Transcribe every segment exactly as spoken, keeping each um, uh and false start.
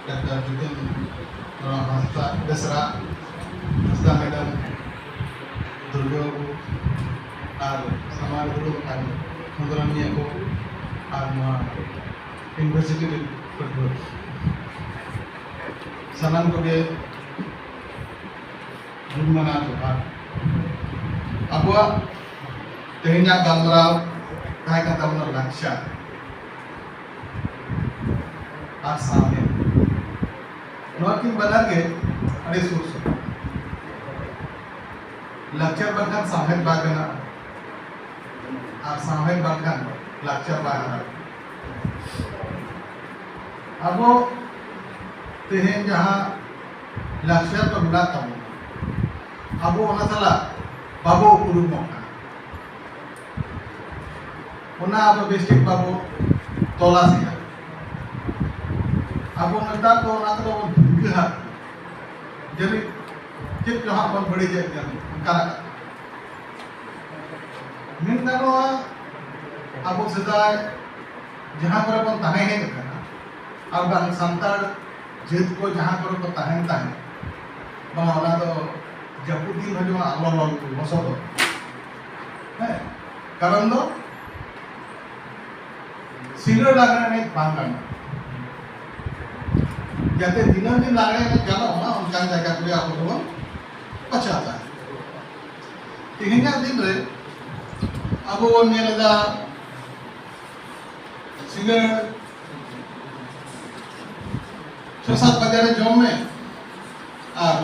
Doctor ᱡᱤᱛᱮᱱ ᱦᱟᱸᱥᱫᱟ ᱵᱮᱥᱨᱟ, ᱦᱟᱸᱥᱫᱟ madam, Durga ᱵᱟᱹᱵᱩ ᱟᱨ ᱥᱟᱢᱟᱝ ᱨᱮ ᱫᱩᱲᱩᱵ ᱟᱠᱟᱱ ᱠᱷᱚᱸᱫᱽᱨᱚᱱᱤᱭᱟᱹ ᱠᱚ ᱟᱨ ᱱᱚᱣᱟ ᱤᱭᱩᱱᱤᱵᱷᱟᱨᱥᱤᱴᱤ ᱨᱮᱱ ᱯᱟᱹᱴᱷᱩᱣᱟᱹ ᱥᱟᱱᱟᱢ ᱠᱚᱜᱮ ᱜᱩᱱ ᱢᱟᱱᱟᱣ ᱡᱚᱦᱟᱨ᱾ ᱟᱵᱚᱣᱟᱜ ᱛᱮᱦᱮᱧᱟᱜ ᱜᱟᱞᱢᱟᱨᱟᱣ ᱛᱟᱦᱮᱸ ᱠᱟᱱ ᱛᱟᱵᱚᱱᱟ ᱞᱟᱠᱪᱟᱨ ᱟᱨ ᱥᱟᱶᱦᱮᱫ᱾ ᱱᱚᱣᱟ ᱠᱤᱱ ᱵᱟᱱᱟᱨ ᱜᱮ ᱟᱹᱰᱤ ᱥᱩᱨ ᱥᱩᱯᱩᱨ᱾ ᱞᱟᱠᱪᱟᱨ ᱵᱟᱝᱠᱷᱟᱱ ᱥᱟᱶᱦᱮᱫ ᱵᱟᱭ ᱵᱮᱱᱟᱜᱼᱟ, ᱟᱨ ᱥᱟᱶᱦᱮᱫ ᱵᱟᱝᱠᱷᱟᱱ ᱞᱟᱠᱪᱟᱨ ᱵᱟᱭ ᱦᱟᱨᱟᱜᱼᱟ᱾ ᱟᱵᱚ ᱛᱮᱦᱮᱧ ᱡᱟᱦᱟᱸ ᱞᱟᱠᱪᱟᱨ ᱠᱚ ᱢᱮᱱᱟᱜ ᱛᱟᱵᱚᱱᱟ, ᱟᱵᱚ ᱚᱱᱟ ᱥᱟᱞᱟᱜ ᱵᱟᱵᱚ ᱩᱯᱨᱩᱢᱚᱜ ᱠᱟᱱᱟ᱾ ᱚᱱᱟ ᱟᱵᱚ ᱵᱮᱥᱴᱷᱤᱠ ᱵᱟᱵᱚ ᱛᱚᱞᱟᱥᱮᱜᱼᱟ᱾ ᱟᱵᱚ ᱱᱮᱛᱟᱨ ᱫᱚ ᱚᱱᱟ ᱠᱚᱫᱚ ᱵᱚᱱ ᱵᱷᱤᱲᱠᱟᱹᱦᱟᱜ ᱠᱟᱱᱟ᱾ ᱡᱟᱹᱱᱤᱡ ᱪᱮᱫ ᱪᱚ ᱦᱟᱸᱜ ᱵᱚᱱ ᱵᱟᱹᱲᱤᱡᱮᱫ ᱠᱟᱱᱟ, ᱚᱱᱠᱟᱱᱟᱜ ᱠᱟᱛᱷᱟ᱾ ᱢᱮᱱ ᱜᱟᱱᱚᱜᱼᱟ, ᱟᱵᱚ ᱥᱮᱫᱟᱭ ᱡᱟᱦᱟᱸ ᱠᱚᱨᱮ ᱵᱚᱱ ᱛᱟᱦᱮᱸ ᱦᱮᱡ ᱟᱠᱟᱱᱟ, ᱟᱨ ᱵᱟᱝ ᱥᱟᱱᱛᱟᱲ ᱡᱟᱹᱛ ᱠᱚ ᱡᱟᱦᱟᱸ ᱠᱚᱨᱮ ᱠᱚ ᱛᱟᱦᱮᱱ ᱛᱟᱦᱮᱸᱫ, ᱵᱟᱝ ᱚᱱᱟ ᱫᱚ ᱡᱟᱹᱯᱩᱫ ᱫᱤᱱ ᱦᱤᱡᱩᱜᱼᱟ, ᱟᱞᱚ ᱞᱚ-, ᱞᱚᱥᱚᱫᱚᱜ᱾ ᱦᱮᱸ, ᱠᱟᱨᱚᱱ ᱫᱚ ᱥᱤᱸᱜᱟᱹᱲ ᱞᱟᱜᱽᱬᱮ ᱮᱱᱮᱡ ᱵᱟᱝ ᱜᱟᱱᱚᱜᱼᱟ᱾ ᱡᱟᱛᱮ ᱫᱤᱱᱟᱹᱢ ᱫᱤᱱ ᱞᱟᱜᱽᱬᱮ ᱮᱱᱮᱡ ᱜᱟᱱᱚᱜ ᱢᱟ, ᱚᱱᱠᱟᱱ ᱡᱟᱭᱜᱟ ᱠᱚᱨᱮ ᱟᱵᱚ ᱫᱚᱵᱚᱱ ᱵᱟᱪᱷᱟᱣ ᱛᱟᱦᱮᱸᱫ᱾ ᱛᱮᱦᱮᱧᱟᱜ ᱫᱤᱱ ᱨᱮ ᱟᱵᱚ ᱵᱚᱱ ᱧᱮᱞ ᱮᱫᱟ, ᱥᱤᱸᱜᱟᱹᱲ ᱪᱷᱚ ᱥᱟᱛ ᱵᱟᱡᱮ ᱨᱮ ᱡᱚᱢ ᱢᱮ ᱟᱨ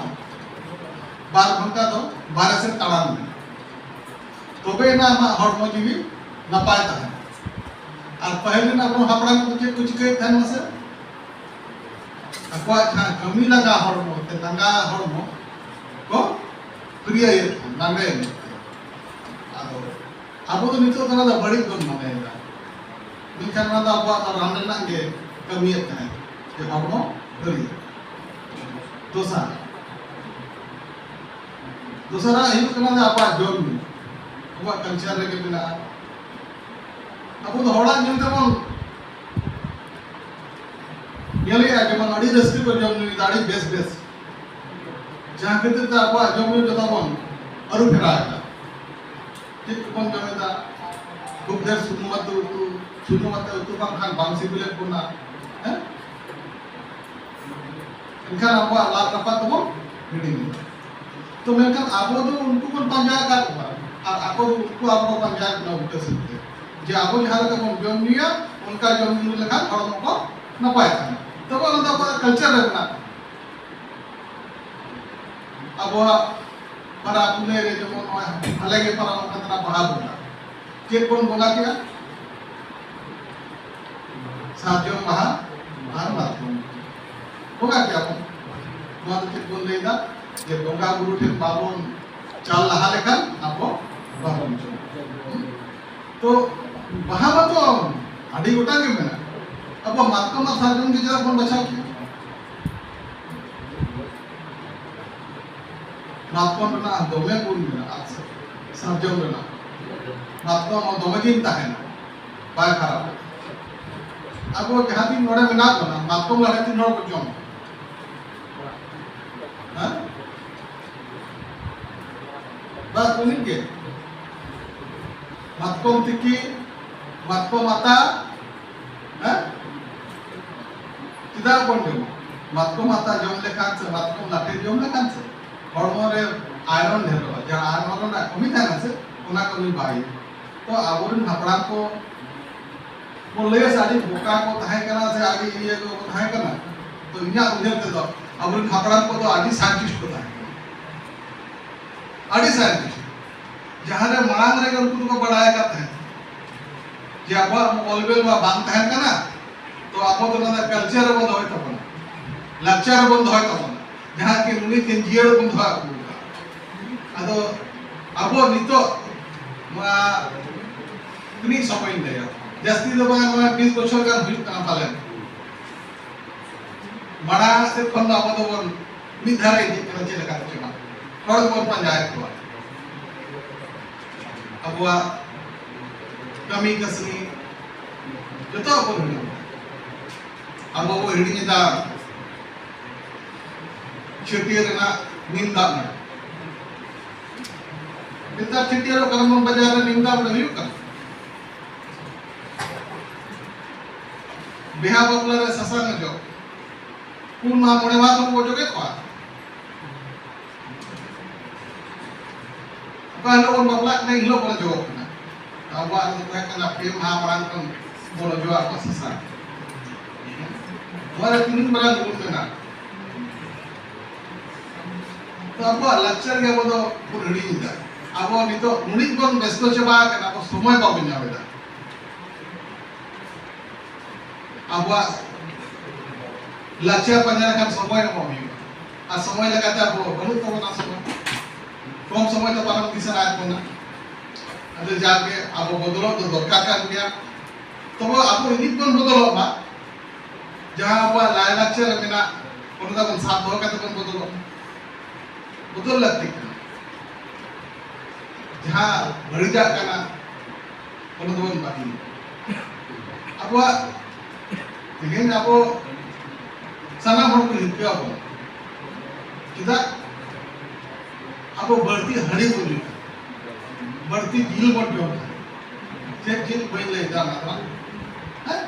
ᱵᱟᱨ ᱜᱷᱚᱱᱴᱟ ᱫᱚ ᱵᱟᱦᱨᱮ ᱥᱮᱫ ᱛᱟᱲᱟᱢ ᱢᱮ, ᱛᱚᱵᱮ ᱮᱱᱟ ᱟᱢᱟᱜ ᱦᱚᱲᱢᱚ ᱡᱤᱣᱤ ᱱᱟᱯᱟᱭ ᱛᱟᱦᱮᱱᱟ᱾ ᱟᱨ ᱯᱟᱹᱦᱤᱞ ᱨᱮᱱ ᱟᱵᱚᱨᱮᱱ ᱦᱟᱯᱲᱟᱢ ᱠᱚ ᱪᱮᱫ ᱠᱚ ᱪᱤᱠᱟᱹᱭᱮᱫ ᱛᱟᱦᱮᱱ ᱢᱟᱥᱮ? ᱟᱠᱚᱣᱟᱜ ᱡᱟᱦᱟᱸ ᱠᱟᱹᱢᱤ ᱞᱟᱸᱜᱟ ᱦᱚᱲᱢᱚ, ᱥᱮ ᱞᱟᱸᱜᱟ ᱦᱚᱲᱢᱚ ᱠᱚ ᱯᱷᱟᱹᱨᱭᱟᱹᱭᱮᱫ ᱛᱟᱦᱮᱱ, ᱞᱟᱸᱜᱟᱭᱮᱫ ᱛᱟᱦᱮᱱ᱾ ᱟᱫᱚ ᱟᱵᱚ ᱫᱚ ᱱᱤᱛᱚᱜ ᱫᱚ ᱚᱱᱟ ᱫᱚ ᱵᱟᱹᱲᱤᱡ ᱵᱚᱱ ᱢᱚᱱᱮᱭᱮᱫᱟ, ᱢᱮᱱᱠᱷᱟᱱ ᱚᱱᱟ ᱫᱚ ᱟᱵᱚᱣᱟᱜ ᱨᱟᱱ ᱨᱮᱱᱟᱜ ᱜᱮ ᱠᱟᱹᱢᱤᱭᱮᱫ ᱛᱟᱦᱮᱸᱫ, ᱡᱮ ᱦᱚᱲᱢᱚ ᱯᱷᱟᱹᱨᱭᱟᱹ᱾ ᱫᱚᱥᱟᱨ, ᱫᱚᱥᱟᱨᱟᱜ ᱦᱩᱭᱩᱜ ᱠᱟᱱᱟ ᱡᱮ ᱟᱵᱚᱣᱟᱜ ᱡᱚᱢ ᱧᱩ, ᱟᱵᱚᱣᱟᱜ ᱠᱟᱞᱪᱟᱨ ᱨᱮᱜᱮ ᱢᱮᱱᱟᱜᱼᱟ᱾ ᱟᱵᱚ ᱫᱚ ᱦᱚᱲᱟᱜ ᱧᱮᱞ ᱛᱮᱵᱚᱱ ᱧᱮᱞᱮᱜᱼᱟ ᱡᱮᱢᱚᱱ ᱟᱹᱰᱤ ᱨᱟᱹᱥᱠᱟᱹ ᱠᱚ ᱡᱚᱢ ᱧᱩᱭᱮᱫᱟ, ᱟᱹᱰᱤ ᱵᱮᱥ ᱵᱮᱥ᱾ ᱡᱟᱦᱟᱸ ᱠᱷᱟᱹᱛᱤᱨ ᱛᱮ ᱟᱵᱚᱣᱟᱜ ᱡᱚᱢ ᱧᱩ ᱡᱚᱛᱚ ᱵᱚᱱ ᱟᱹᱨᱩ ᱯᱷᱮᱨᱟᱣ ᱮᱫᱟ᱾ ᱪᱮᱫ ᱠᱚᱵᱚᱱ ᱡᱚᱢ ᱮᱫᱟ? ᱠᱷᱩᱵ ᱰᱷᱮᱨ ᱥᱩᱱᱩᱢ ᱟᱛᱮ ᱩᱛᱩ, ᱥᱩᱱᱩᱢ ᱟᱛᱮ ᱩᱛᱩ ᱵᱟᱝᱠᱷᱟᱱ ᱵᱟᱝ ᱥᱤᱵᱤᱞᱮᱫ ᱵᱚᱱᱟ᱾ ᱦᱮᱸ? ᱮᱱᱠᱷᱟᱱ ᱟᱵᱚᱣᱟᱜ ᱞᱟᱫ ᱨᱟᱯᱟᱜ ᱫᱚᱵᱚᱱ ᱦᱤᱲᱤᱧ ᱮᱫᱟ᱾ ᱛᱚ ᱢᱮᱱᱠᱷᱟᱱ ᱟᱵᱚ ᱫᱚ ᱩᱱᱠᱩ ᱵᱚᱱ ᱯᱟᱸᱡᱟ ᱟᱠᱟᱫ ᱠᱚᱣᱟ, ᱟᱨ ᱟᱠᱚ ᱫᱚ ᱩᱱᱠᱩ ᱟᱵᱚ ᱠᱚ ᱯᱟᱸᱡᱟ ᱟᱠᱟᱫ ᱵᱚᱱᱟ ᱩᱞᱴᱟᱹ ᱥᱮᱫ ᱛᱮ, ᱡᱮ ᱟᱵᱚ ᱡᱟᱦᱟᱸ ᱞᱮᱠᱟ ᱵᱚᱱ ᱡᱚᱢ ᱧᱩᱭᱟ, ᱚᱱᱠᱟ ᱡᱚᱢ ᱧᱩ ᱞᱮᱠᱷᱟᱱ ᱦᱚᱲᱢᱚ ᱠᱚ ᱱᱟᱯᱟᱭ ᱛᱟᱦᱮᱱᱟ᱾ ᱛᱚᱵᱮ ᱚᱱᱟ ᱫᱚ ᱟᱵᱚᱣᱟᱜ culture ᱨᱮ ᱢᱮᱱᱟᱜᱼᱟ᱾ ᱟᱵᱚᱣᱟᱜ ᱯᱟᱨᱟ ᱯᱩᱱᱟᱹᱭ ᱨᱮ ᱡᱮᱢᱚᱱ ᱱᱚᱜᱼᱚᱭ ᱦᱟᱞᱮ ᱜᱮ ᱯᱟᱨᱚᱢ ᱟᱠᱟᱱ ᱛᱟᱵᱚᱱᱟ ᱵᱟᱦᱟ ᱵᱚᱸᱜᱟ᱾ ᱪᱮᱫ ᱵᱚᱱ ᱵᱚᱸᱜᱟ ᱠᱮᱫᱟ? ᱥᱟᱨᱡᱚᱢ ᱵᱟᱦᱟ ᱟᱨ ᱢᱟᱛᱠᱚᱢ ᱵᱚᱸᱜᱟ ᱠᱮᱫᱟ ᱵᱚᱱ᱾ ᱱᱚᱣᱟ ᱫᱚ ᱪᱮᱫ ᱵᱚᱱ ᱞᱟᱹᱭᱫᱟ? ᱡᱮ ᱵᱚᱸᱜᱟ ᱵᱩᱨᱩ ᱴᱷᱮᱱ ᱵᱟᱵᱚᱱ ᱪᱟᱞ ᱞᱟᱦᱟ ᱞᱮᱠᱷᱟᱱ ᱟᱵᱚ ᱵᱟᱵᱚᱱ ᱡᱚᱢᱟ᱾ ᱛᱚ ᱵᱟᱦᱟ ᱢᱟᱛᱚ ᱟᱹᱰᱤ ᱜᱚᱴᱟᱝ ᱜᱮ ᱢᱮᱱᱟᱜᱼᱟ᱾ ᱟᱵᱚ ᱢᱟᱛᱠᱚᱢ ᱟᱨ ᱥᱟᱨᱡᱚᱢ ᱜᱮ ᱪᱮᱫᱟᱜ ᱵᱚᱱ ᱵᱟᱪᱷᱟᱣ ᱠᱮᱫᱟ? ᱢᱟᱛᱠᱚᱢ ᱨᱮᱱᱟᱜ ᱫᱚᱢᱮ ᱜᱩᱱ ᱢᱮᱱᱟᱜᱼᱟ, ᱥᱟᱨᱡᱚᱢ ᱨᱮᱱᱟᱜ᱾ ᱢᱟᱛᱠᱚᱢ ᱦᱚᱸ ᱫᱚᱢᱮ ᱫᱤᱱ ᱛᱟᱦᱮᱱᱟ, ᱵᱟᱭ ᱠᱷᱟᱨᱟᱯᱚᱜᱼᱟ᱾ ᱟᱵᱚ ᱡᱟᱦᱟᱸ ᱫᱤᱱ ᱱᱚᱰᱮ ᱢᱮᱱᱟᱜ ᱵᱚᱱᱟ, ᱢᱟᱛᱠᱚᱢ ᱞᱟᱲᱮ ᱛᱤᱱ ᱦᱚᱲ ᱠᱚ ᱡᱚᱢᱟ? ᱦᱮᱸ? ᱵᱟᱥ ᱩᱱᱤ ᱜᱮ᱾ ᱢᱟᱛᱠᱚᱢ ᱛᱤᱠᱤ, ᱢᱟᱛᱠᱚᱢ ᱟᱛᱟ, ᱦᱮᱸ? ᱪᱮᱫᱟᱜ ᱵᱚᱱ ᱡᱚᱢᱟ? ᱢᱟᱛᱠᱚᱢ ᱟᱛᱟ ᱡᱚᱢ ᱞᱮᱠᱷᱟᱱ ᱥᱮ ᱢᱟᱛᱠᱚᱢ ᱞᱟᱴᱷᱮ ᱡᱚᱢ ᱞᱮᱠᱷᱟᱱ ᱥᱮ ᱦᱚᱲᱢᱚ ᱨᱮ iron ᱰᱷᱮᱨᱚᱜᱼᱟ, ᱡᱟᱦᱟᱸ iron ᱨᱮᱱᱟᱜ ᱠᱚᱢᱤ ᱛᱟᱦᱮᱱᱟ ᱥᱮ, ᱚᱱᱟ ᱠᱚᱢᱤ ᱵᱟᱭ ᱦᱩᱭᱩᱜᱼᱟ᱾ ᱛᱚ ᱟᱵᱚᱨᱮᱱ ᱦᱟᱯᱲᱟᱢ ᱠᱚ ᱵᱚᱱ ᱞᱟᱹᱭᱟ ᱥᱮ ᱟᱹᱰᱤ ᱵᱚᱠᱟ ᱠᱚ ᱛᱟᱦᱮᱸ ᱠᱟᱱᱟ ᱥᱮ ᱟᱹᱰᱤ ᱤᱭᱟᱹ ᱠᱚ ᱛᱟᱦᱮᱸ ᱠᱟᱱᱟ, ᱛᱚ ᱤᱧᱟᱹᱜ ᱩᱭᱦᱟᱹᱨ ᱛᱮᱫᱚ ᱟᱵᱚᱨᱮᱱ ᱦᱟᱯᱲᱟᱢ ᱠᱚᱫᱚ ᱟᱹᱰᱤ scientist ᱠᱚ ᱛᱟᱦᱮᱸ ᱠᱟᱱᱟ, ᱟᱹᱰᱤ scientist᱾ ᱡᱟᱦᱟᱸ ᱨᱮ ᱢᱟᱲᱟᱝ ᱨᱮᱜᱮ ᱩᱱᱠᱩ ᱫᱚᱠᱚ ᱵᱟᱲᱟᱭ ᱟᱠᱟᱫ ᱛᱟᱦᱮᱸᱫ ᱡᱮ ᱟᱵᱚᱣᱟᱜ ᱚᱞ ᱵᱮᱞ ᱢᱟ ᱵᱟᱝ ᱛᱟᱦᱮᱸ ᱠᱟᱱᱟ, ᱛᱚ ᱟᱵᱚ ᱫᱚ ᱚᱱᱟ culture ᱨᱮᱵᱚᱱ ᱫᱚᱦᱚᱭ ᱛᱟᱵᱚᱱᱟ, ᱞᱟᱠᱪᱟᱨ ᱨᱮᱵᱚᱱ ᱫᱚᱦᱚᱭ ᱛᱟᱵᱚᱱᱟ, ᱡᱟᱦᱟᱸ ᱠᱤ ᱱᱩᱭ ᱠᱤᱱ ᱡᱤᱭᱟᱹᱲ ᱵᱚᱱ ᱫᱚᱦᱚ ᱟᱹᱜᱩ ᱟᱠᱟᱫ᱾ ᱟᱫᱚ ᱟᱵᱚ ᱱᱤᱛᱚᱜ ᱱᱚᱣᱟ ᱛᱤᱱᱟᱹᱜ ᱥᱚᱢᱚᱭ ᱤᱧ ᱞᱟᱹᱭᱟ, ᱡᱟᱹᱥᱛᱤ ᱫᱚ ᱵᱟᱝ, ᱱᱚᱣᱟ ᱵᱤᱥ ᱵᱚᱪᱷᱚᱨ ᱜᱟᱱ ᱦᱩᱭᱩᱜ ᱠᱟᱱᱟ ᱯᱟᱞᱮᱱ᱾ ᱢᱟᱲᱟᱝ ᱥᱮᱫ ᱠᱷᱚᱱ ᱫᱚ ᱟᱵᱚ ᱫᱚᱵᱚᱱ ᱢᱤᱫ ᱫᱷᱟᱨᱮ ᱤᱫᱤᱜ ᱠᱟᱱᱟ, ᱪᱮᱫ ᱞᱮᱠᱟ ᱛᱮ ᱪᱚ ᱵᱟᱝ, ᱦᱚᱲ ᱵᱚᱱ ᱯᱟᱸᱡᱟᱭᱮᱫ ᱠᱚᱣᱟ᱾ ᱟᱵᱚᱣᱟᱜ ᱠᱟᱹᱢᱤ ᱠᱟᱹᱥᱱᱤ ᱡᱚᱛᱚᱣᱟᱜ ᱵᱚᱱ ᱦᱤᱲᱤᱧ᱾ ᱟᱵᱚ ᱵᱚ ᱦᱤᱲᱤᱧ ᱮᱫᱟ ᱪᱷᱟᱹᱴᱭᱟᱹᱨ ᱨᱮᱱᱟᱜ ᱱᱤᱢ ᱫᱟᱜ ᱢᱟᱹᱰᱤ᱾ ᱱᱮᱛᱟᱨ ᱪᱷᱟᱹᱴᱭᱟᱹᱨᱚᱜ ᱠᱟᱱᱟ ᱵᱚᱱ, ᱵᱟᱡᱟᱨ ᱨᱮ ᱱᱤᱢ ᱫᱟᱜ ᱢᱟᱹᱰᱤ ᱦᱩᱭᱩᱜ ᱠᱟᱱᱟ᱾ ᱵᱤᱦᱟ ᱵᱟᱯᱞᱟ ᱨᱮ ᱥᱟᱥᱟᱝ ᱚᱡᱚᱜ, ᱯᱩᱱ ᱢᱟᱦᱟ ᱢᱚᱬᱮ ᱢᱟᱦᱟ ᱵᱚᱱ ᱚᱡᱚᱜᱮᱫ ᱠᱚᱣᱟ᱾ ᱚᱠᱟ ᱦᱤᱞᱳᱜ ᱵᱚᱱ ᱵᱟᱯᱞᱟᱜ ᱠᱟᱱᱟ, ᱮᱱ ᱦᱤᱞᱳᱜ ᱵᱚᱱ ᱚᱡᱚᱜᱚᱜ ᱠᱟᱱᱟ᱾ ᱟᱵᱚᱣᱟᱜ ᱫᱚ ᱛᱟᱦᱮᱸ ᱠᱟᱱᱟ ᱯᱮ ᱢᱟᱦᱟ ᱢᱟᱲᱟᱝ ᱠᱷᱚᱱ ᱵᱚᱱ ᱚᱡᱚᱜ ᱟᱠᱚᱣᱟ ᱥᱟᱥᱟᱝ᱾ ᱱᱚᱣᱟ ᱨᱮ ᱛᱤᱱᱟᱹᱜ ᱢᱟᱨᱟᱝ ᱜᱩᱱ ᱢᱮᱱᱟᱜᱼᱟ? ᱛᱚ ᱟᱵᱚᱣᱟᱜ ᱞᱟᱠᱪᱟᱨ ᱜᱮ ᱟᱵᱚ ᱫᱚ ᱵᱚᱱ ᱦᱤᱲᱤᱧ ᱮᱫᱟ᱾ ᱟᱵᱚ ᱱᱤᱛᱚᱜ ᱱᱩᱱᱤᱡ ᱵᱚᱱ ᱵᱮᱥᱛᱚ ᱪᱟᱵᱟ ᱟᱠᱟᱱᱟ, ᱟᱵᱚ ᱥᱚᱢᱚᱭ ᱵᱟᱵᱚᱱ ᱧᱟᱢ ᱮᱫᱟ᱾ ᱟᱵᱚᱣᱟᱜ ᱞᱟᱠᱪᱟᱨ ᱯᱟᱸᱡᱟ ᱞᱮᱠᱷᱟᱱ ᱥᱚᱢᱚᱭ ᱮᱢᱚᱜ ᱦᱩᱭᱩᱜᱼᱟ, ᱟᱨ ᱥᱚᱢᱚᱭ ᱞᱮᱠᱟᱛᱮ ᱟᱵᱚ ᱵᱟᱹᱱᱩᱜ ᱛᱟᱵᱚᱱᱟ ᱥᱚᱢᱚᱭ᱾ ᱠᱚᱢ ᱥᱚᱢᱚᱭ ᱛᱮ ᱯᱟᱨᱚᱢ ᱤᱫᱤ ᱥᱟᱱᱟᱭᱮᱫ ᱵᱚᱱᱟ᱾ ᱟᱫᱚ ᱡᱟᱜᱮ ᱟᱵᱚ ᱵᱚᱫᱚᱞᱚᱜ ᱫᱚ ᱫᱚᱨᱠᱟᱨ ᱠᱟᱱ ᱜᱮᱭᱟ᱾ ᱛᱚᱵᱮ ᱟᱵᱚ ᱤᱱᱤᱡ ᱵᱚᱱ ᱵᱚᱫᱚᱞᱚᱜ ᱢᱟ, ᱡᱟᱦᱟᱸ ᱟᱵᱚᱣᱟᱜ ᱞᱟᱭᱼᱞᱟᱠᱪᱟᱨ ᱨᱮ ᱢᱮᱱᱟᱜ, ᱚᱱᱟ ᱫᱚᱵᱚᱱ ᱥᱟᱵ ᱫᱚᱦᱚ ᱠᱟᱛᱮ ᱵᱚᱱ ᱵᱚᱫᱚᱞᱚᱜ ᱢᱟ᱾ ᱵᱚᱫᱚᱞ ᱞᱟᱹᱠᱛᱤ ᱠᱟᱱᱟ᱾ ᱡᱟᱦᱟᱸ ᱵᱟᱹᱲᱤᱡᱟᱜ ᱠᱟᱱᱟ, ᱚᱱᱟ ᱫᱚᱵᱚᱱ ᱵᱟᱹᱜᱤᱭᱟ᱾ ᱟᱵᱚᱣᱟᱜ ᱛᱮᱦᱮᱧ ᱟᱵᱚ ᱥᱟᱱᱟᱢ ᱦᱚᱲ ᱠᱚ ᱦᱤᱨᱠᱟᱹ ᱟᱵᱚᱱᱟ᱾ ᱪᱮᱫᱟᱜ? ᱟᱵᱚ ᱵᱟᱹᱲᱛᱤ ᱦᱟᱺᱰᱤ ᱵᱚᱱ ᱧᱩᱭᱟ, ᱵᱟᱹᱲᱛᱤ ᱡᱤᱞ ᱵᱚᱱ ᱡᱚᱢᱟ᱾ ᱪᱮᱫ ᱡᱤᱞ ᱵᱟᱹᱧ ᱞᱟᱹᱭ ᱮᱫᱟ ᱚᱱᱟ ᱫᱚ, ᱦᱮᱸ?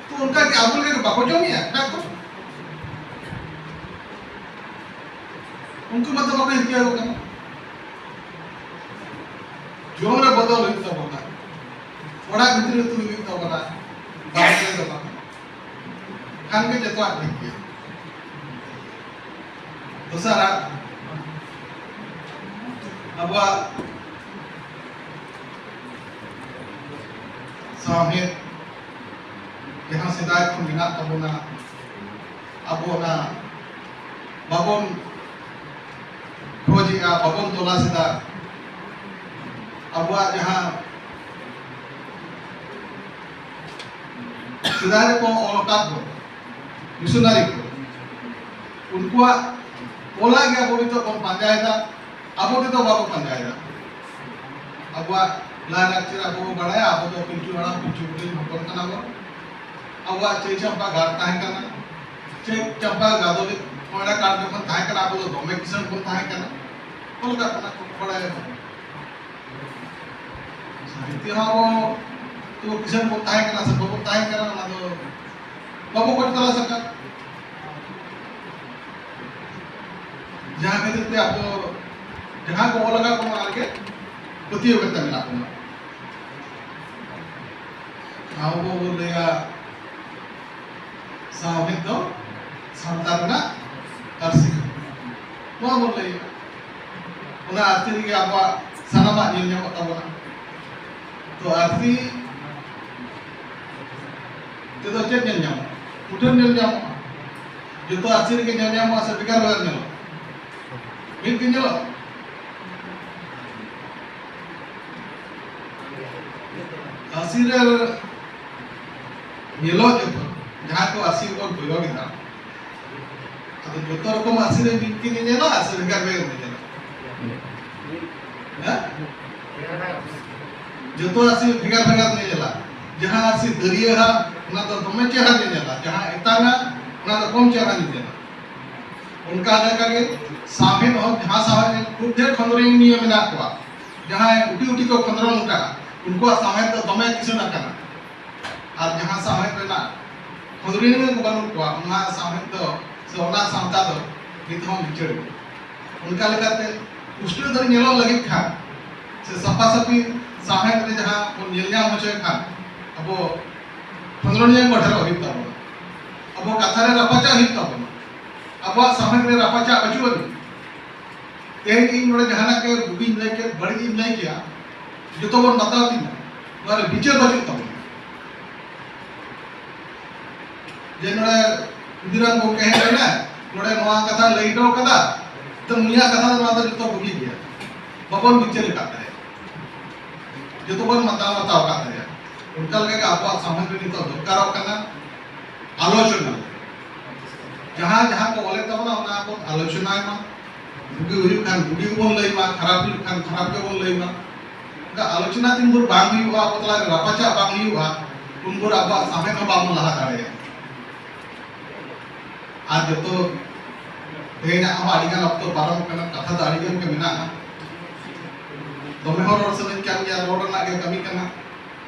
ᱛᱚ ᱚᱱᱠᱟ ᱜᱮ ᱟᱵᱚ ᱞᱟᱹᱜᱤᱫ ᱵᱟᱠᱚ ᱡᱚᱢᱮᱜᱼᱟ ᱮᱴᱟᱜ ᱠᱚ? ᱩᱱᱠᱩ ᱢᱟᱛᱚ ᱵᱟᱠᱚ ᱦᱤᱨᱠᱟᱹ ᱟᱠᱚ ᱠᱟᱱᱟ᱾ ᱡᱚᱢ ᱨᱮ ᱵᱚᱫᱚᱞ ᱦᱩᱭᱩᱜ ᱛᱟᱵᱚᱱᱟ, ᱚᱲᱟᱜ ᱵᱷᱤᱛᱨᱤ ᱨᱮ ᱛᱩᱞᱩᱡ ᱦᱩᱭᱩᱜ ᱛᱟᱵᱚᱱᱟ, ᱵᱟᱦᱨᱮ ᱨᱮ ᱫᱚ ᱵᱟᱝ᱾ ᱠᱷᱟᱱ ᱜᱮ ᱡᱚᱛᱚᱣᱟᱜ ᱴᱷᱤᱠ ᱜᱮᱭᱟ᱾ ᱫᱚᱥᱟᱨᱟᱜ, ᱟᱵᱚᱣᱟᱜ ᱥᱟᱶᱦᱮᱫ ᱡᱟᱦᱟᱸ ᱥᱮᱫᱟᱭ ᱠᱷᱚᱱ ᱢᱮᱱᱟᱜ ᱛᱟᱵᱚᱱᱟ, ᱟᱵᱚ ᱚᱱᱟ ᱵᱟᱵᱚᱱ ᱠᱷᱚᱡᱮᱜᱼᱟ, ᱵᱟᱵᱚᱱ ᱛᱚᱞᱟᱥ ᱮᱫᱟ᱾ ᱟᱵᱚᱣᱟᱜ ᱡᱟᱦᱟᱸ ᱥᱮᱫᱟᱭ ᱨᱮᱠᱚ ᱚᱞ ᱟᱠᱟᱫ ᱵᱚᱱ, ᱢᱤᱥᱚᱱᱟᱨᱤ ᱠᱚ, ᱩᱱᱠᱩᱣᱟᱜ ᱚᱞᱟᱜ ᱜᱮ ᱟᱵᱚ ᱱᱤᱛᱚᱜ ᱵᱚᱱ ᱯᱟᱸᱡᱟᱭᱮᱫᱟ, ᱟᱵᱚ ᱛᱮᱫᱚ ᱵᱟᱵᱚ ᱯᱟᱸᱡᱟᱭᱮᱫᱟ᱾ ᱟᱵᱚᱣᱟᱜ ᱞᱟᱭᱼᱞᱟᱠᱪᱟᱨ ᱟᱵᱚ ᱵᱚ ᱵᱟᱲᱟᱭᱟ, ᱟᱵᱚ ᱫᱚ ᱯᱤᱞᱪᱩ ᱦᱟᱲᱟᱢ ᱯᱤᱞᱪᱩ ᱵᱩᱲᱦᱤ ᱦᱚᱯᱚᱱ ᱠᱟᱱᱟ ᱵᱚᱱ᱾ ᱟᱵᱚᱣᱟᱜ ᱪᱟᱹᱭ ᱪᱟᱢᱯᱟ ᱜᱟᱲ ᱛᱟᱦᱮᱸ ᱠᱟᱱᱟ᱾ ᱪᱟᱹᱭ ᱪᱟᱢᱯᱟ ᱜᱟᱫᱚᱞᱤ ᱠᱚᱭᱲᱟ ᱜᱟᱲ ᱡᱚᱠᱷᱚᱱ ᱛᱟᱦᱮᱸ ᱠᱟᱱᱟ, ᱟᱵᱚ ᱫᱚ ᱫᱚᱢᱮ ᱠᱤᱥᱟᱹᱬ ᱵᱚᱱ ᱛᱟᱦᱮᱸ ᱠᱟᱱᱟ᱾ ᱠᱳᱞᱠᱟᱛᱟ ᱠᱷᱚᱱᱟᱜ ᱠᱚ ᱵᱟᱲᱟᱭᱟ᱾ ᱥᱟᱦᱤᱛᱭᱚ ᱦᱚᱸ ᱟᱵᱚ ᱫᱚ ᱠᱤᱥᱟᱹᱬ ᱵᱚᱱ ᱛᱟᱦᱮᱸ ᱠᱟᱱᱟ ᱥᱮ ᱵᱟᱵᱚᱱ ᱛᱟᱦᱮᱸ ᱠᱟᱱᱟ, ᱚᱱᱟ ᱫᱚ ᱵᱟᱵᱚ ᱠᱚᱭ ᱛᱚᱞᱟᱥ ᱟᱠᱟᱫ᱾ ᱡᱟᱦᱟᱸ ᱠᱷᱟᱹᱛᱤᱨ ᱛᱮ ᱟᱵᱚ ᱡᱟᱦᱟᱸ ᱠᱚ ᱚᱞ ᱟᱠᱟᱫ ᱵᱚᱱᱟ, ᱚᱱᱟ ᱨᱮᱜᱮ ᱯᱟᱹᱛᱭᱟᱹᱣ ᱠᱟᱛᱮ ᱢᱮᱱᱟᱜ ᱵᱚᱱᱟ᱾ ᱟᱵᱚ ᱵᱚ ᱞᱟᱹᱭᱟ ᱥᱟᱶᱦᱮᱫ ᱫᱚ ᱥᱟᱱᱛᱟᱲ ᱨᱮᱱᱟᱜ ᱟᱹᱨᱥᱤ ᱠᱟᱱᱟ᱾ ᱱᱚᱣᱟ ᱵᱚ ᱞᱟᱹᱭᱟ, ᱚᱱᱟ ᱟᱹᱨᱥᱤ ᱨᱮᱜᱮ ᱟᱵᱚᱣᱟᱜ ᱥᱟᱱᱟᱢᱟᱜ ᱧᱮᱞ ᱧᱟᱢᱚᱜ ᱛᱟᱵᱚᱱᱟ᱾ ᱛᱚ ᱟᱹᱨᱥᱤ ᱛᱮᱫᱚ ᱪᱮᱫ ᱧᱮᱞ ᱧᱟᱢᱚᱜᱼᱟ? ᱩᱴᱷᱟᱹᱱ ᱧᱮᱞ ᱧᱟᱢᱚᱜᱼᱟ᱾ ᱡᱚᱛᱚ ᱟᱹᱨᱥᱤ ᱨᱮᱜᱮ ᱧᱮᱞ ᱧᱟᱢᱚᱜᱼᱟ ᱥᱮ ᱵᱷᱮᱜᱟᱨ ᱵᱷᱮᱜᱟᱨ ᱧᱮᱞᱚᱜᱼᱟ? ᱢᱤᱫ ᱜᱮ ᱧᱮᱞᱚᱜᱼᱟ? ᱟᱹᱨᱥᱤ ᱨᱮ ᱧᱮᱞᱚᱜ ᱡᱚᱛᱚ, ᱡᱟᱦᱟᱸ ᱠᱚ ᱟᱹᱨᱥᱤ ᱵᱚᱱ ᱯᱨᱚᱭᱳᱜ ᱮᱫᱟ, ᱟᱫᱚ ᱡᱚᱛᱚ ᱨᱚᱠᱚᱢ ᱟᱹᱨᱥᱤ ᱨᱮ ᱢᱤᱫ ᱜᱮ ᱧᱮᱞᱚᱜᱼᱟ ᱥᱮ ᱵᱷᱮᱜᱟᱨ ᱵᱷᱮᱜᱟᱨ ᱧᱮᱞᱚᱜᱼᱟ? ᱦᱮᱸ? ᱡᱚᱛᱚ ᱟᱹᱨᱥᱤ ᱵᱷᱮᱜᱟᱨ ᱵᱷᱮᱜᱟᱨ ᱧᱮᱧᱮᱞᱟ᱾ ᱡᱟᱦᱟᱸ ᱟᱹᱨᱥᱤ ᱫᱟᱹᱨᱭᱟᱹ ᱦᱟᱸᱜ, ᱚᱱᱟ ᱫᱚ ᱫᱚᱢᱮ ᱪᱮᱦᱨᱟ ᱧᱮᱧᱮᱞᱟ, ᱡᱟᱦᱟᱸ ᱮᱛᱟᱝᱟ, ᱚᱱᱟ ᱫᱚ ᱠᱚᱢ ᱪᱮᱦᱨᱟ ᱧᱮᱧᱮᱞᱟ᱾ ᱚᱱᱠᱟ ᱞᱮᱠᱟᱜᱮ ᱥᱟᱶᱦᱮᱫ ᱦᱚᱸ, ᱡᱟᱦᱟᱸ ᱥᱟᱶᱦᱮᱫ ᱨᱮ ᱠᱷᱩᱵ ᱰᱷᱮᱨ ᱠᱷᱚᱸᱫᱽᱨᱚᱱᱤᱭᱟᱹ ᱢᱮᱱᱟᱜ ᱠᱚᱣᱟ, ᱡᱟᱦᱟᱸᱭ ᱩᱴᱤ ᱩᱴᱤ ᱠᱚ ᱠᱷᱚᱸᱫᱽᱨᱚᱱ ᱟᱠᱟᱫᱼᱟ, ᱩᱱᱠᱩᱣᱟᱜ ᱥᱟᱶᱦᱮᱫ ᱫᱚ ᱫᱚᱢᱮ ᱠᱤᱥᱟᱹᱬ ᱟᱠᱟᱱᱟ᱾ ᱟᱨ ᱡᱟᱦᱟᱸ ᱥᱟᱶᱦᱮᱫ ᱨᱮᱱᱟᱜ ᱠᱷᱚᱸᱫᱽᱨᱚᱱᱤᱭᱟᱹ ᱠᱚ ᱵᱟᱹᱱᱩᱜ ᱠᱚᱣᱟ, ᱚᱱᱟ ᱥᱟᱶᱦᱮᱫ ᱫᱚ ᱥᱮ ᱚᱱᱟ ᱥᱟᱶᱛᱟ ᱫᱚ ᱱᱤᱛ ᱦᱚᱸ ᱞᱤᱪᱟᱹᱲ ᱜᱮᱭᱟ᱾ ᱚᱱᱠᱟ ᱞᱮᱠᱟᱛᱮ ᱯᱩᱥᱴᱟᱹᱣ ᱫᱷᱟᱹᱨᱤᱡ ᱧᱮᱞᱚᱜ ᱞᱟᱹᱜᱤᱫ ᱠᱷᱟᱱ ᱥᱮ ᱥᱟᱯᱷᱟ ᱥᱟᱹᱯᱷᱤ ᱥᱟᱶᱦᱮᱫ ᱨᱮ ᱡᱟᱦᱟᱸ ᱵᱚᱱ ᱧᱮᱞ ᱧᱟᱢ ᱦᱚᱪᱚᱭ ᱠᱷᱟᱱ, ᱟᱵᱚ ᱠᱷᱚᱸᱫᱽᱨᱚᱱᱤᱭᱟᱹ ᱠᱚ ᱰᱷᱮᱨᱚᱜ ᱦᱩᱭᱩᱜ ᱛᱟᱵᱚᱱᱟ᱾ ᱟᱵᱚ ᱠᱟᱛᱷᱟ ᱨᱮ ᱨᱟᱯᱟᱪᱟᱜ ᱦᱩᱭᱩᱜ ᱛᱟᱵᱚᱱᱟ᱾ ᱟᱵᱚᱣᱟᱜ ᱥᱟᱶᱦᱮᱫ ᱨᱮ ᱨᱟᱯᱟᱪᱟᱜ ᱵᱟᱹᱪᱩᱜ ᱟᱹᱱᱤᱡ᱾ ᱛᱮᱦᱮᱧ ᱤᱧ ᱱᱚᱰᱮ ᱡᱟᱦᱟᱱᱟᱜ ᱜᱮ ᱵᱩᱜᱤᱧ ᱞᱟᱹᱭ ᱠᱮᱫ, ᱵᱟᱹᱲᱤᱡ ᱤᱧ ᱞᱟᱹᱭ ᱠᱮᱫᱼᱟ, ᱡᱚᱛᱚ ᱵᱚᱱ ᱵᱟᱛᱟᱣ ᱛᱤᱧᱟ, ᱱᱚᱣᱟ ᱨᱮ ᱵᱤᱪᱟᱹᱨ ᱵᱟᱹᱪᱩᱜ ᱛᱟᱵᱚᱱᱟ᱾ ᱡᱮ ᱱᱚᱰᱮ ᱠᱷᱩᱫᱤᱨᱟᱢ ᱜᱚᱢᱠᱮ ᱦᱮᱡ ᱞᱮᱱᱟ, ᱱᱚᱰᱮ ᱱᱚᱣᱟ ᱠᱟᱛᱷᱟ ᱞᱟᱹᱭ ᱦᱚᱴᱚ ᱠᱟᱫᱟ, ᱛᱚ ᱩᱱᱤᱭᱟᱜ ᱠᱟᱛᱷᱟ ᱫᱚ ᱱᱚᱣᱟ ᱫᱚ ᱡᱚᱛᱚ ᱵᱩᱜᱤ ᱜᱮᱭᱟ, ᱵᱟᱵᱚᱱ ᱵᱤᱪᱟᱹᱨ ᱟᱠᱟᱫ ᱛᱟᱭᱟ᱾ ᱡᱚᱛᱚ ᱵᱚᱱ ᱢᱟᱛᱟᱣ ᱵᱟᱛᱟᱣ ᱟᱠᱟᱫ ᱛᱟᱭᱟ᱾ ᱚᱱᱠᱟ ᱞᱮᱠᱟ ᱜᱮ ᱟᱵᱚᱣᱟᱜ ᱥᱚᱢᱟᱡᱽ ᱨᱮ ᱱᱤᱛᱚᱜ ᱫᱚᱨᱠᱟᱨᱚᱜ ᱠᱟᱱᱟ ᱟᱞᱳᱪᱚᱱᱟ᱾ ᱡᱟᱦᱟᱸ ᱡᱟᱦᱟᱸ ᱠᱚ ᱚᱞᱮᱫ ᱛᱟᱵᱚᱱᱟ, ᱚᱱᱟ ᱵᱚᱱ ᱟᱞᱳᱪᱚᱱᱟᱭ ᱢᱟ᱾ ᱵᱩᱜᱤ ᱦᱩᱭᱩᱜ ᱠᱷᱟᱱ ᱵᱩᱜᱤ ᱜᱮᱵᱚᱱ ᱞᱟᱹᱭ ᱢᱟ, ᱠᱷᱟᱨᱟᱯ ᱦᱩᱭᱩᱜ ᱠᱷᱟᱱ ᱠᱷᱟᱨᱟᱯ ᱜᱮᱵᱚᱱ ᱞᱟᱹᱭ ᱢᱟ᱾ ᱚᱱᱠᱟ ᱟᱞᱳᱪᱚᱱᱟ ᱛᱤᱱ ᱵᱷᱳᱨ ᱵᱟᱝ ᱦᱩᱭᱩᱜᱼᱟ, ᱟᱵᱚ ᱛᱟᱞᱟᱨᱮ ᱨᱟᱯᱟᱪᱟᱜ ᱵᱟᱝ ᱦᱩᱭᱩᱜᱼᱟ, ᱩᱱ ᱵᱷᱳᱨ ᱟᱵᱚᱣᱟᱜ ᱥᱟᱶᱦᱮᱫ ᱦᱚᱸ ᱵᱟᱵᱚᱱ ᱞᱟᱦᱟ ᱫᱟᱲᱮᱭᱟᱜᱼᱟ᱾ ᱟᱨ ᱡᱚᱛᱚ ᱛᱮᱦᱮᱧᱟᱜ ᱦᱚᱸ ᱟᱹᱰᱤᱜᱟᱱ ᱚᱠᱛᱚ ᱯᱟᱨᱚᱢ ᱟᱠᱟᱱᱟ, ᱠᱟᱛᱷᱟ ᱫᱚ ᱟᱹᱰᱤᱜᱟᱱ ᱜᱮ ᱢᱮᱱᱟᱜᱼᱟ᱾ ᱫᱚᱢᱮ ᱦᱚᱸ ᱨᱚᱲ ᱥᱟᱱᱟᱧ ᱠᱟᱱ ᱜᱮᱭᱟ, ᱨᱚᱲ ᱨᱮᱱᱟᱜ ᱜᱮ ᱠᱟᱹᱢᱤ ᱠᱟᱱᱟ᱾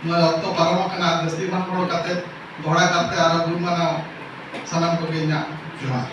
ᱱᱚᱣᱟ ᱚᱠᱛᱚ ᱯᱟᱨᱚᱢ ᱟᱠᱟᱱᱟ, ᱟᱨ ᱡᱟᱹᱥᱛᱤ ᱵᱟᱝ ᱨᱚᱲ ᱠᱟᱛᱮ ᱫᱚᱦᱲᱟ ᱠᱟᱨᱛᱮ ᱟᱨᱚ ᱜᱩᱱ ᱢᱟᱱᱟᱣ ᱥᱟᱱᱟᱢ ᱠᱚᱜᱮ ᱤᱧᱟᱹᱜ ᱡᱚᱦᱟᱨ᱾